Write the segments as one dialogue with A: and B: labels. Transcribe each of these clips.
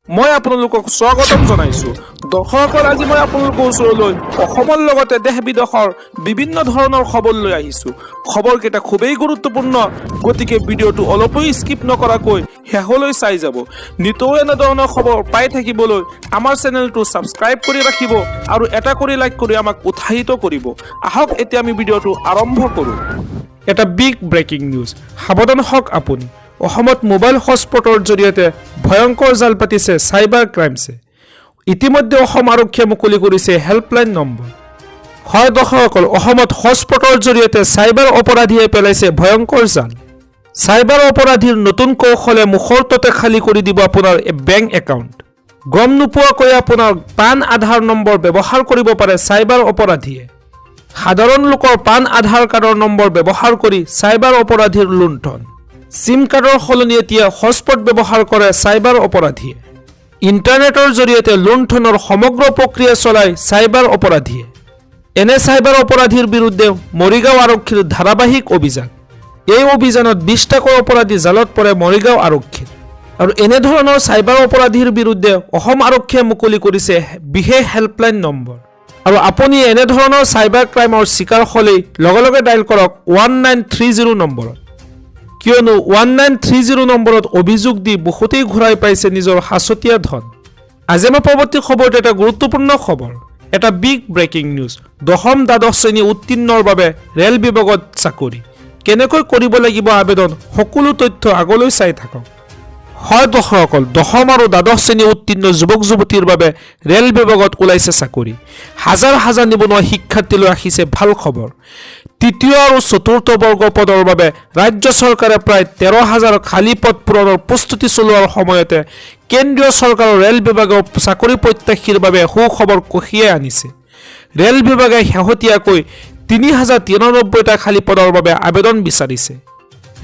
A: মই আপোনালোকক স্বাগতম জনাইছোঁ। দৰ্শকসকল, আজি মই আপোনালোকৰ ওচৰলৈ অসমৰ লগতে দেশ বিদেশৰ বিভিন্ন ধৰণৰ খবৰ লৈ আহিছোঁ। খবৰকেইটা খুবেই গুৰুত্বপূৰ্ণ, গতিকে ভিডিঅ'টো অলপো স্কিপ নকৰাকৈ শেষলৈ চাই যাব। নিতৌ এনেধৰণৰ খবৰ পাই থাকিবলৈ আমাৰ চেনেলটো ছাবস্ক্ৰাইব কৰি ৰাখিব আৰু এটা কৰি লাইক কৰি আমাক উৎসাহিত কৰিব। আহক, এতিয়া আমি ভিডিঅ'টো আৰম্ভ কৰোঁ। এটা বিগ ব্ৰেকিং নিউজ! সাৱধান হওক আপুনি। অসমত মোবাইল হটস্পটৰ জৰিয়তে ভয়ংকৰ জাল পাতিছে চাইবাৰ ক্ৰাইমছে। ইতিমধ্যে অসম আৰক্ষীয়ে মুকলি কৰিছে হেল্পলাইন নম্বৰ। হয় দৰ্শকসকল, অসমত হটস্পটৰ জৰিয়তে চাইবাৰ অপৰাধীয়ে পেলাইছে ভয়ংকৰ জাল। চাইবাৰ অপৰাধীৰ নতুন কৌশলে মুহূৰ্ততে খালী কৰি দিব আপোনাৰ বেংক একাউণ্ট। গম নোপোৱাকৈ আপোনাৰ পান, আধাৰ নম্বৰ ব্যৱহাৰ কৰিব পাৰে চাইবাৰ অপৰাধীয়ে। সাধাৰণ লোকৰ পান, আধাৰ কাৰ্ডৰ নম্বৰ ব্যৱহাৰ কৰি চাইবাৰ অপৰাধীৰ লুণ্ঠন। চিম কাৰ্ডৰ সলনি এতিয়া হটস্পট ব্যৱহাৰ কৰে চাইবাৰ অপৰাধীয়ে। ইণ্টাৰনেটৰ জৰিয়তে লুণ্ঠনৰ সমগ্ৰ প্ৰক্ৰিয়া চলাই চাইবাৰ অপৰাধীয়ে। এনে চাইবাৰ অপৰাধীৰ বিৰুদ্ধে মৰিগাঁও আৰক্ষীৰ ধাৰাবাহিক অভিযান। এই অভিযানত 20টাকৈ অপৰাধী জালত পৰে মৰিগাঁও আৰক্ষীৰ। আৰু এনেধৰণৰ চাইবাৰ অপৰাধীৰ বিৰুদ্ধে অসম আৰক্ষীয়ে মুকলি কৰিছে বিশেষ হেল্পলাইন নম্বৰ। আৰু আপুনি এনেধৰণৰ চাইবাৰ ক্ৰাইমৰ চিকাৰ হ'লেই লগে লগে ডায়েল কৰক 1930 নম্বৰত। কিয়নো 1930 নম্বৰত অভিযোগ দি বহুতেই ঘূৰাই পাইছে নিজৰ সাঁচতীয়া ধন। আজি আমাৰ পৰৱৰ্তী খবৰটো এটা গুৰুত্বপূৰ্ণ খবৰ, এটা বিগ ব্ৰেকিং নিউজ। দশম, দ্বাদশ শ্ৰেণী উত্তীৰ্ণৰ বাবে ৰেল বিভাগত চাকৰি, কেনেকৈ কৰিব লাগিব আবেদন, সকলো তথ্য আগলৈ চাই থাকক। হয় দৰ্শকসকল, দশম আৰু দ্বাদশ শ্ৰেণী উত্তীৰ্ণ যুৱক যুৱতীৰ বাবে ৰেল বিভাগত ওলাইছে চাকৰি। হাজাৰ হাজাৰ নিবনুৱা শিক্ষাৰ্থীলৈ আহিছে ভাল খবৰ। তৃতীয় আৰু চতুৰ্থ বৰ্গ পদৰ বাবে ৰাজ্য চৰকাৰে প্ৰায় 13 হাজাৰ খালী পদ পূৰণৰ প্ৰস্তুতি চলোৱাৰ সময়তে কেন্দ্ৰীয় চৰকাৰৰ ৰেল বিভাগেও চাকৰি প্ৰত্যাশীৰ বাবে সুখবৰ কঢ়িয়াই আনিছে। ৰেল বিভাগে শেহতীয়াকৈ 3093টা খালী পদৰ বাবে আবেদন বিচাৰিছে।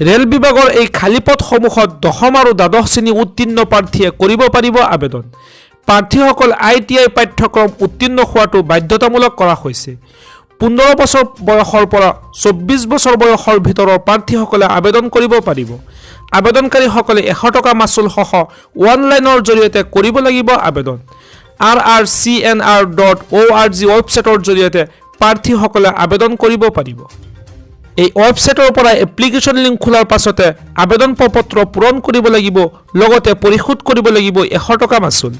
A: ৰেল বিভাগৰ এই খালী পদসমূহত দশম আৰু দ্বাদশ শ্ৰেণী উত্তীৰ্ণ প্ৰাৰ্থীয়ে কৰিব পাৰিব আবেদন। প্ৰাৰ্থীসকল আইটিআই পাঠ্যক্ৰম উত্তীৰ্ণ হোৱাটো বাধ্যতামূলক কৰা হৈছে। 15 বছৰ বয়সৰ পৰা 24 বছৰ বয়সৰ ভিতৰৰ প্ৰাৰ্থীসকলে আবেদন কৰিব পাৰিব। আবেদনকাৰীসকলে 100 টকা মাচুলসহ অনলাইনৰ জৰিয়তে কৰিব লাগিব আবেদন। rrcnr.org ৱেবছাইটৰ জৰিয়তে প্ৰাৰ্থীসকলে আবেদন কৰিব পাৰিব। এই ৱেবছাইটৰ পৰা এপ্লিকেশ্যন লিংক খোলাৰ পাছতে আবেদন প্ৰপত্ৰ পূৰণ কৰিব লাগিব, লগতে পৰিশোধ কৰিব লাগিব 100 টকা মাচুল।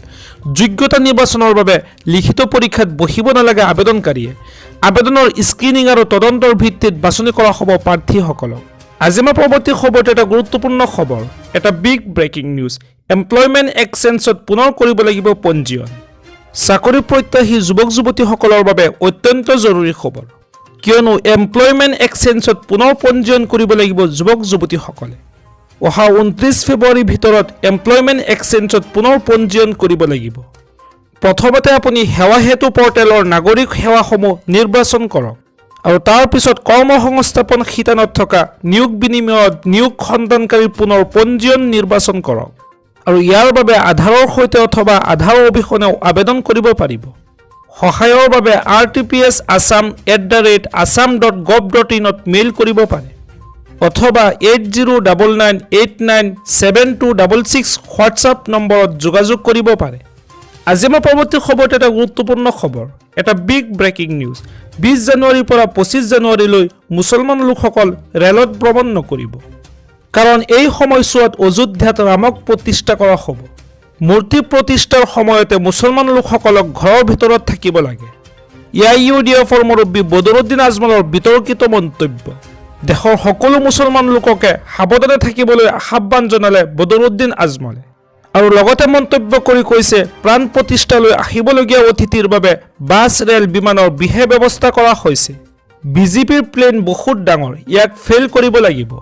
A: যোগ্যতা নিৰ্বাচনৰ বাবে লিখিত পৰীক্ষাত বহিব নালাগে আবেদনকাৰীয়ে। আবেদনৰ স্ক্ৰীনিং আৰু তদন্তৰ ভিত্তিত বাছনি কৰা হ'ব প্ৰাৰ্থীসকলক। আজি মই পৰৱৰ্তী খবৰটো এটা গুৰুত্বপূৰ্ণ খবৰ, এটা বিগ ব্ৰেকিং নিউজ। এমপ্লয়মেণ্ট এক্সচেঞ্জত পুনৰ কৰিব লাগিব পঞ্জীয়ন। চাকৰি প্ৰত্যাশী যুৱক যুৱতীসকলৰ বাবে অত্যন্ত জৰুৰী খবৰ। কিয়নো এমপ্লয়মেণ্ট এক্সচেঞ্জত পুনৰ পঞ্জীয়ন কৰিব লাগিব যুৱক যুৱতীসকলে। অহা 29 ফেব্ৰুৱাৰীৰ ভিতৰত এমপ্লয়মেণ্ট এক্সচেঞ্জত পুনৰ পঞ্জীয়ন কৰিব লাগিব। প্ৰথমতে আপুনি সেৱা সেতু পৰ্টেলৰ নাগৰিক সেৱাসমূহ নিৰ্বাচন কৰক আৰু তাৰ পিছত কৰ্মসংস্থাপন শিতানত থকা নিয়োগ বিনিময়ত নিয়োগ সন্ধানকাৰীৰ পুনৰ পঞ্জীয়ন নিৰ্বাচন কৰক। আৰু ইয়াৰ বাবে আধাৰৰ সৈতে অথবা আধাৰ অবিহনেও আবেদন কৰিব পাৰিব। সহায়ৰ বাবে rtpsassam@assam.gov.inত মেইল কৰিব পাৰে অথবা 8099897266 হোৱাটছআপ নম্বৰত যোগাযোগ কৰিব পাৰে। আজি মই পৰৱৰ্তী খবৰটো এটা গুৰুত্বপূৰ্ণ খবৰ, এটা বিগ ব্ৰেকিং নিউজ। 20 জানুৱাৰীৰ পৰা 25 জানুৱাৰীলৈ মুছলমান লোকসকল ৰেলত ভ্ৰমণ নকৰিব। কাৰণ এই সময়ছোৱাত অযোধ্যাত ৰামক প্ৰতিষ্ঠা কৰা হ'ব। মূৰ্তি প্ৰতিষ্ঠাৰ সময়তে মুছলমান লোকসকলক ঘৰৰ ভিতৰত থাকিব লাগে। এআইইউডিএফৰ মুৰব্বী বদৰুদ্দিন আজমলৰ বিতৰ্কিত মন্তব্য। দেশৰ সকলো মুছলমান লোককে সাৱধানে থাকিবলৈ আহ্বান জনালে বদৰুদ্দিন আজমলে। আৰু লগতে মন্তব্য কৰি কৈছে, প্ৰাণ প্ৰতিষ্ঠালৈ আহিবলগীয়া অতিথিৰ বাবে বাছ, ৰেল, বিমানৰ বিশেষ ব্যৱস্থা কৰা হৈছে। বিজেপিৰ প্লেন বহুত ডাঙৰ, ইয়াক ফেইল কৰিব লাগিব।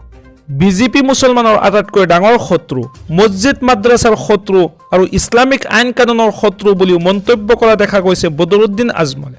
A: বিজেপি মুছলমানৰ আটাইতকৈ ডাঙৰ শত্ৰু, মছজিদ মাদ্ৰাছাৰ শত্ৰু আৰু ইছলামিক আইন কানুনৰ শত্ৰু বুলিও মন্তব্য কৰা দেখা গৈছে বদৰুদ্দিন আজমলে।